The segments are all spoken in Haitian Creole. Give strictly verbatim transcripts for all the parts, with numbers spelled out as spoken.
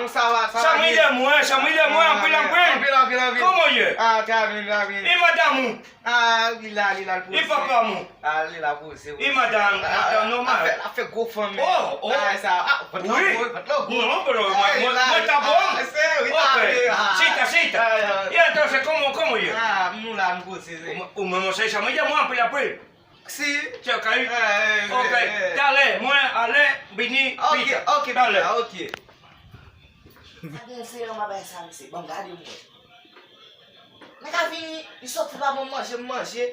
Sa va, sa va byen. Chanm ide mwen, chanm ide mwen, anpil, anpil. Anpil, anpil, anpil. Kòman w ye? Ah, trè byen, trè byen. E madanm ou? Ah, li la, li la, l poze. E papa m ou? Ah, li la poze, wi. E madanm, madanm nòmal. Ap fè, ap fè gwo fanmi. Oh, oh. Bagay sa, ah, vant lan gwo, vant lan gwo. Non, bro, mwen, mwen, mwen ta bon. Ah, se, wi, ta byen, ah. Chita, chita. Ah, ah. E atò, se kòman, kòman w ye? Ah, m la, m poze, wi. Ou, ou menm, se chanm ide mwen, anpil, anpil. Si. Tchè, kay. Eh, eh, ok. Eh, eh. Talè, mwen, ale, vini, ok, pita. Ok, talè. Pita, ok. Sa gen zeran bagay sa, mesye. Bon, gade mwen. Nèg la vini, li soti pa ban m manje, m manje.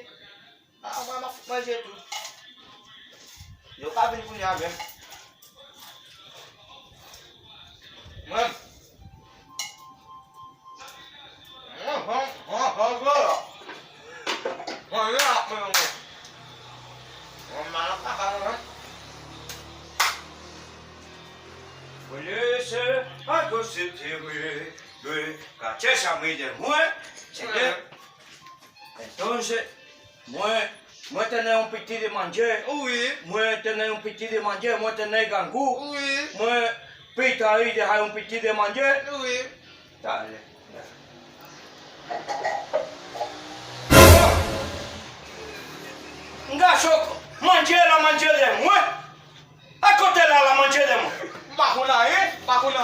Ah, mwen, m ap fout manje tou. Yo pa vin kounye a menm. Mwen. Mwen, mwen, mwen, mwen, mwen. Mwen, mwen, mwen, mwen. Mwen, mwen, mwen, mwen. Mwen, se pa posib, se vre, vre. Katye sa mwen de mwen, se de. Entonces, mwen, mwen te nan yon piti de manje. Wi. Mwen te nan yon piti de manje, mwen te nan grangou. Wi. Mwen pita ide a yon piti de manje. Wi. Talè. M gason, manje la, manje de mwen. A kote la, la manje de mwen. M pa konn anyen, m pa konn